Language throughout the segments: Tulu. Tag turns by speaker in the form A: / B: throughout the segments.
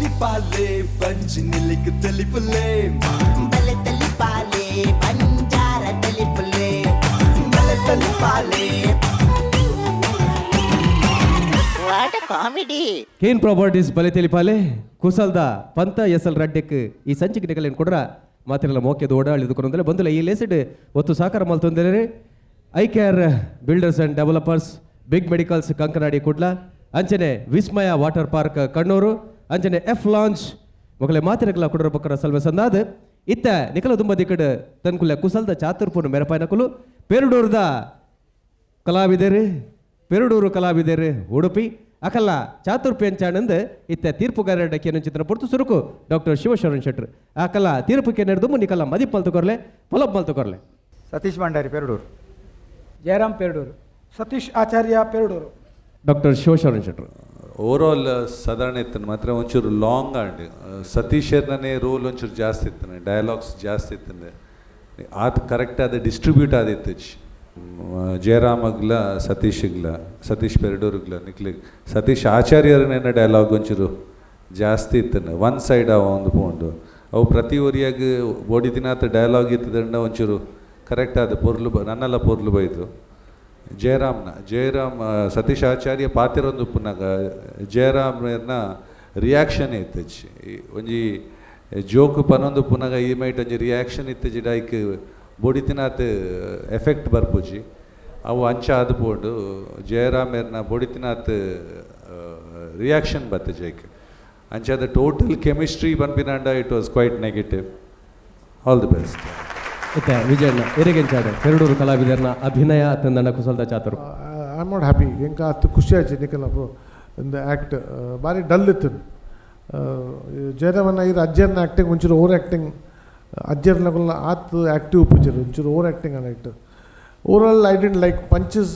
A: ತೆಲಿಪಾಲೆ ಬಂಜಿ ನಿಲಿಕ್ ತೆಲಿಪುಲೆ.
B: ಬಲೆ ತಲಿಪಾಲೆ ಬಂಜಾರ ತಲಿಪುಲೆ.
A: ಬಲೆ ತೆಲಿಪಾಲೆ.
B: What comedy!
C: Kane properties ಬಲೆ ತೆಲಿಪಾಲೆ ಕುಸಲ್ದ ಪಂತ ಎಸ್ ಎಲ್ ರಡ್ಡೆಕ್ ಈ ಸಂಚಿಕೆ ನಿಕಲೇನು ಕೊಡ್ರ ಮಾತಿರಲ್ಲ ಮೋಕೆದ ಓಡಾಳಿದು ಕೊರೊಂದಲೆ ಬಂದುಲ ಈ ಲೇಸಿಡ್ ಒತ್ತು ಸಾಕಾರ ಮಲ್ತೊಂದರೆ I care builders and developers, big medicals Kankanady Kudla, ಅಂಚನೆ ವಿಸ್ಮಯ ವಾಟರ್ ಪಾರ್ಕ್ ಕಣ್ಣೂರು, ಅಂಚನೆ ಎಫ್ ಲಾಂಚ್ ಮೊಗಲೆ ಮಾತಿರಕಲ ಕುಡರ ಬಕ್ಕರ ಸಲ್ವೆ ಸಂದಾದ. ಇತ್ತ ನಿಕಲ ದುಂಬ ದಿಕ್ಕಡ್ ತನ್ಕುಲೆ ಕುಸಲ್ದ ಚಾತುರ್ಪುನ ಮೆರಪಾಯನಕುಲು ಪೇರುಡೂರ್ದ ಕಲಾವಿದರು, ಪೆರಡೂರು ಕಲಾವಿದರು ಉಡುಪಿ. ಅಕಲ್ಲ ಚಾತುರ್ಪೆಂಚಾನಂದ್ ಇತ್ತ ತೀರ್ಪುಗಾರರ ಚಿತ್ರ ಪೊರ್ತು ಸುರುಕು ಡಾಕ್ಟರ್ ಶಿವಶರಣ್ ಶೆಟ್ರು ಅಕಲ್ಲ ತೀರ್ಪು ಕೆನೆರ್ದು ನಿಕಲ್ಲ ಮದಿಪ್ ಮಲ್ತುಕೊರ್ಲೆ, ಪೊಲಪ್ ಮಲ್ತುಕೊರ್ಲೆ.
D: ಸತೀಶ್ ಭಂಡಾರಿ ಪೆರಡೂರು.
E: ಜಯರಾಮ್ ಪೆರಡೂರು.
F: ಸತೀಶ್ ಆಚಾರ್ಯ ಪೆರಡೂರು.
C: ಡಾಕ್ಟರ್ ಶಿವಶರಣ್ ಶೆಟ್ರು.
G: ಓವರಾಲ್ ಸಾಧಾರಣ ಇತ್ತು ಮಾತ್ರ, ಒಂಚೂರು ಲಾಂಗ್ ಆಂಡ್ ಸತೀಶರ್ನೇ ರೋಲ್ ಒಂಚೂರು ಜಾಸ್ತಿ ಇತ್ತು, ಡೈಲಾಗ್ಸ್ ಜಾಸ್ತಿ ಇತ್ತು. ಆತ ಕರೆಕ್ಟ್ ಆದ ಡಿಸ್ಟ್ರಿಬ್ಯೂಟ್ ಆದಿತ್ತು. ಜಯರಾಮಗ್ಲ ಸತೀಶ್ಗ್ಲ, ಸತೀಶ್ ಪೆರಡೂರ್ಗ್ಲ, ನಿಕ್ಲಿ ಸತೀಶ್ ಆಚಾರ್ಯರನೇನ ಡೈಲಾಗ್ ಒಂಚೂರು ಜಾಸ್ತಿ ಇತ್ತು. ಒನ್ ಸೈಡ್ ಅವ ಒಂದು ಪೋಂಡು ಅವು ಪ್ರತಿ ಒರಿಯಾಗ ಬೋಡಿ ದಿನಾತ ಡೈಲಾಗ್ ಇತ್ತದಂಡ ಒಂಚೂರು ಕರೆಕ್ಟ್ ಆದ ಪೊರ್ಲು ಬ ನನ್ನೆಲ್ಲ ಪೊರ್ಲು ಬೈದು. ಜಯರಾಮ್ನ ಜಯರಾಮ್ ಸತೀಶ್ ಆಚಾರ್ಯ ಪಾತಿರೊಂದು ಉಪ್ಪುನಾಗ ಜಯರಾಮ್ನ ರಿಯಾಕ್ಷನ್ ಇತ್ತಜಿ. ಒಂಜಿ ಜೋಕ್ ಪನೊಂದು ಉಪ್ಪುನಾಗ ಈ ಮೈಟ್ ಒಂಜಿ ರಿಯಾಕ್ಷನ್ ಇತ್ತಜಿ, ಡೈಕ್ ಬೊಡಿತಿನಾತ್ ಎಫೆಕ್ಟ್ ಬರ್ಪುಜಿ. ಅವು ಅಂಚ ಆದ್ ಪೋಂಡು. ಜಯರಾಮೇರ್ನ ಬೊಡಿತಿನಾತ್ ರಿಯಾಕ್ಷನ್ ಬತ್ತಜಿ ಐಕ್. ಅಂಚಾದ ಟೋಟಲ್ ಕೆಮಿಸ್ಟ್ರಿ ಪನ್ಪಿನಾಂಡ it was quite negative. All the best.
C: ಇತ್ತೆ ವಿಜಯಣ್ಣ ಎರೆಗೆಂಚಾಡು ಪೆರಡೂರು ಕಲಾವಿದರ್ನ ಅಭಿನಯ ತಂದಣ್ಣ ಕುಸಲ್ದ ಚಾತುರ್?
H: I am not happy. ಎಂಕ ಅತ್ತು ಖುಷಿ ಆಯ್ತು ನಿಕಲ ಇಂದ ಆ್ಯಕ್ಟ್ ಭಾರಿ ಡಲ್ ಇತ್ತು. ಜಯರಾಮನ್ನ ಇರು ಅಜ್ಜರ್ನ ಆ್ಯಕ್ಟಿಂಗ್ ಒಂಚೂರು ಓವರ್ ಆ್ಯಕ್ಟಿಂಗ್. ಅಜ್ಜರ್ನಗುಲ್ನ ಆತ್ ಆ್ಯಕ್ಟಿವ್ ಉಪ್ಪುಜರು, ಒಂಚೂರು ಓವರ್ ಆ್ಯಕ್ಟಿಂಗ್ ಅನ್ನ. Overall I didn't like. Punches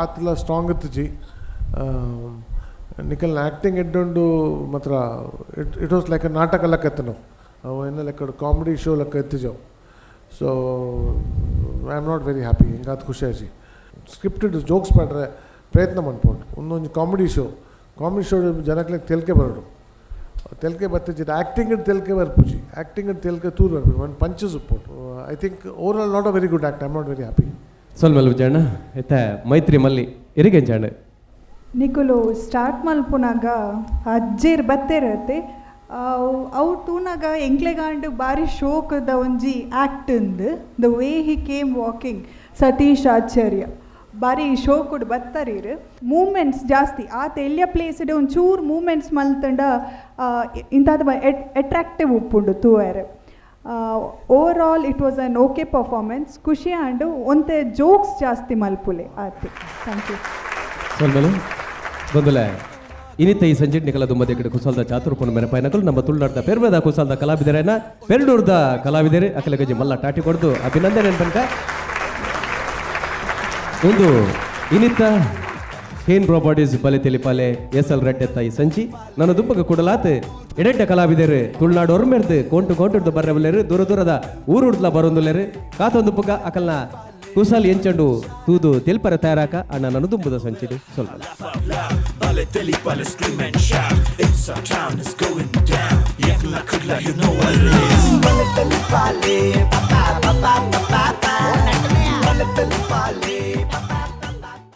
H: Atma strong ಇತ್ತುಜಿ. ನಿಕಲ್ನ acting ಎಡ್ಡುಂಡು ಮಾತ್ರ. It was like a ನಾಟಕ ಲೆಕ್ಕ ಇತ್ತು. ನಾವು ಅವು ಏನ ಲೆಕ್ಕ ಕಾಮಿಡಿ ಶೋ ಲೆಕ್ಕ ಇತ್ತಿಜವು. So I am not very happy. ಹಿಂಗಾದ ಖುಷಿ ಆಯ್ತು. ಸ್ಕ್ರಿಪ್ಟೆಡ್ ಜೋಕ್ಸ್ ಮಾಡ್ರೆ ಪ್ರಯತ್ನ ಮನ್ಪೊಂಡು. ಒಂದೊಂದು comedy show, comedy show ಜನಕ್ಲೆಗ್ ತೆಲ್ಕೆ ಬರೋಡು, ತೆಲ್ಕೆ ಬತ್ತಿಜ್ಜಿ. ಆ್ಯಕ್ಟಿಂಗ್ ತೆಲ್ಕೆ ಬರ್ಪುಜಿ, ಆ್ಯಕ್ಟಿಂಗ್ ತೆಲ್ಕೆ ತೂರು ಬರ್ಪುಜಿ, ಒಂದು ಪಂಚಸ್ ಉಪ್ಪುಂಡು. I think overall not a very good act. I am not very happy.
C: ಸೊಲ್ಮೆಲ್ Vijayanna. ಇತ್ತೆ ಮೈತ್ರಿ ಮಲ್ಲಿ ಎರೆಗೆಂಚಾಡು?
I: ನಿಕುಲು ಸ್ಟಾರ್ಟ್ ಮಲ್ಪುನಾಗ ಅಜ್ಜೇರ್ ಬತ್ತೇರತ್ತೆ, ಅವು ತೂನಾಗ ಎಂಕ್ಲೆಗಾಂಡ್ ಬಾರಿ ಶೋಕದ ಒಂಜಿ ಆ್ಯಕ್ಟ್ ಉಂದು. The way he came walking, Satish ಆಚಾರ್ಯ ಬಾರಿ ಶೋಕುಡು ಬತ್ತರೀರ್. ಮೂಮೆಂಟ್ಸ್ ಜಾಸ್ತಿ ಆತ ಎಲ್ಯ ಪ್ಲೇಸ್ಡ್ ಒಂಚೂರು ಮೂಮೆಂಟ್ಸ್ ಮಲ್ತಂಡ ಇಂತಾದ ಅಟ್ರಾಕ್ಟಿವ್ ಉಪ್ಪುಂಡು ತೂವೆರೆ. Overall it was an okay performance. ಖುಷಿ ಆಂಡ್. ಒಂತೆ ಜೋಕ್ಸ್ ಜಾಸ್ತಿ ಮಲ್ಪುಲೆ ಆತೆ. Thank you.
C: ಸೊಲ್ಮೆಲು ಬಂದುಲೆ. ಇನಿತ ಈ ಸಂಜೆ ನಿಕಲ ದುಮ್ಮದೆ ಕಡೆ ಕುಸಲ್ದ ಚಾತುರ್ಪುನ ಮೆನಪಾಯನಕಲು ನಮ್ಮ ತುಳುನಾಡ್ದ ಪೆರ್ಮೆದ ಕುಸಲ್ದ ಕಲಾವಿದರೇನ, ಪೆರಡೂರ್ದ ಕಲಾವಿದರೆ ಅಕಲ ಗಜಿ ಮಲ್ಲ ಟಾಟಿ ಕೊಡ್ದು ಅಭಿನಂದನೆ ತನಕ. ಒಂದು ಇನಿತ ಹೇನ್ ಪ್ರಾಪರ್ಟೀಸ್ ಬಲೆ ತೆಲಿಪಾಲೆ ಎಸ್ ಎಲ್ ರೆಡ್ಡೆತ್ತ ಈ ಸಂಚಿ ನನ್ನ ದುಂಬಗ ಕೊಡಲಾತ್ ಎಡೆಡ್ಡ ಕಲಾವಿದರು ತುಳುನಾಡು ಒರ್ಮೆರ್ದು ಕೋಂಟು ಕೋಂಟುಡ್ದು ಬರ್ರಬಲ್ಲೇರು, ದೂರ ದೂರದ ಊರುಡ್ಲ ಬರೊಂದುಲ್ಲೇರು. ಕಾತೊಂದು ಪುಗ ಅಕಲ್ನ ಕುಸಲ್ ಎಂಚಂಡು ತೂದು ತೆಲ್ಪರ ತಯಾರಾಕ ಅಣ್ಣ ನನ್ನ ದುಂಬುದ ಸಂಚಿಡಿ ಸ್ವಲ್ಪ.
A: Bale Telipale, scream and shout. It's our town, it's going down. Yakla Kudla, you know what it is. Bale Telipale, pa pa pa pa pa pa. Bale Telipale.